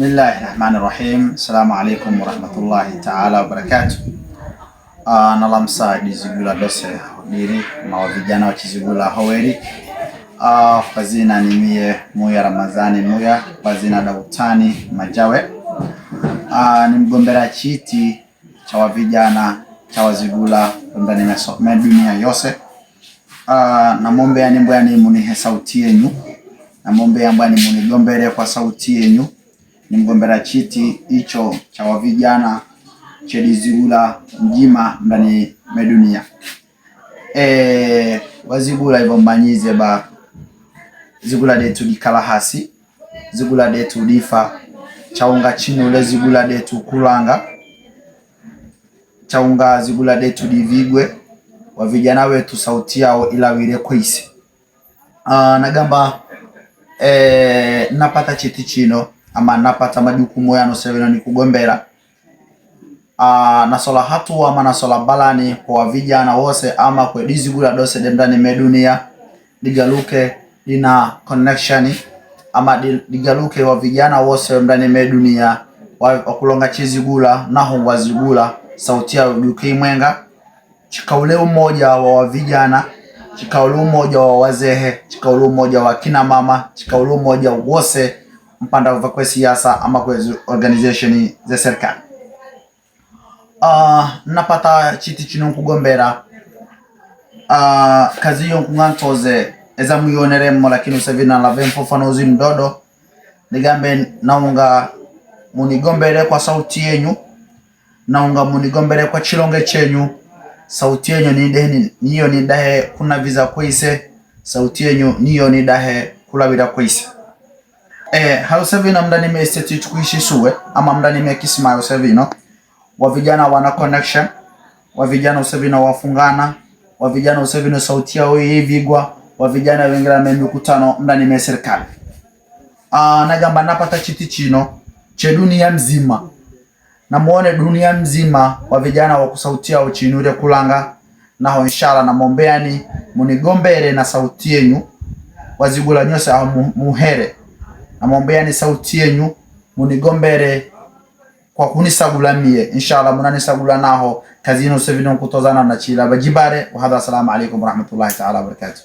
Bismillahi rahmani rahim. Assalamu alaikum warahmatullahi taala wabarakatuh. Nalamsa dizigula dose diri ma vijana wa chizigula howeri. Fazina ni mie Muya Ramazani Muya fazina Dautani Majawe. Ni mgombera chiti cha wa vijana cha wazigula ndani ya dunia yose. Namwombea ni mbwani munihe sauti yenyu, namwombea mbwani munigombere kwa sauti yenyu ni mgombera chiti icho cha wavijana chedizigula mjima ndani medunia. Wazigula ivo mbanyize ba zigula detu dikala hasi zigula detu difa chaunga chinule zigula detu kulanga chaunga zigula detu divigwe wa vijana wetu sauti yao ilawire kwisi. Nagamba napata chiti chino ama napata majukumu yano seveno ni kugombera nasola hatua ama nasola balani kwa vijana wose ama kwe dizigula dose demdani medunia digaluke dina connection ama digaluke wa vijana wose mdani medunia wakulonga chizigula naho wazigula sauti yao duke imwenga chikaule umoja wa vijana chikaule umoja wa wazehe chikaule umoja wa kina mama chikaule umoja wose mpanda kwa siasa ama kwa organization za serikali. Napata chiti chino kugombera kazi hiyo nkungantoze eza muyoneremo lakini usevina lave mfofanozi mdodo nigambe naunga munigombere kwa sauti yenyu naunga munigombere kwa chilonge chenyu sauti yenyu nidehe niyo nidahe kuna viza kwise sauti yenyu niyo nidahe kulabira kwise. Hausevino mndani me state tukuishi suwe ama mndani me kisima usevino wa vijana wana connection wa vijana usevino wafungana wa vijana usevino sauti yao yevigwa wa vijana wengira me mikutano mndani me serikali. Nagamba napata chiti chino che dunia mzima na muone dunia mzima wa vijana wa kusautia uchinure kulanga naho inshallah na mombeani munigombere na sauti yenyu wazigula nyose au muhere namwombeani sauti yenyu munigombere kwa kunisagula mie inshallah munanisagula naho kazi ino sevino kutozana na chila bajibare wa hadha. Assalamu alaikum warahmatullahi ta'ala wabarakatuh.